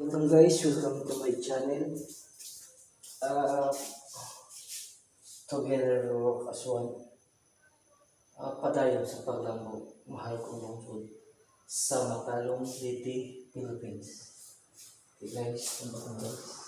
Welcome guys, welcome to my channel. Together we work as one. Padayon sa paglambo, mahal kong lungsod sa Matalom City, Philippines. Okay guys, tambak guys.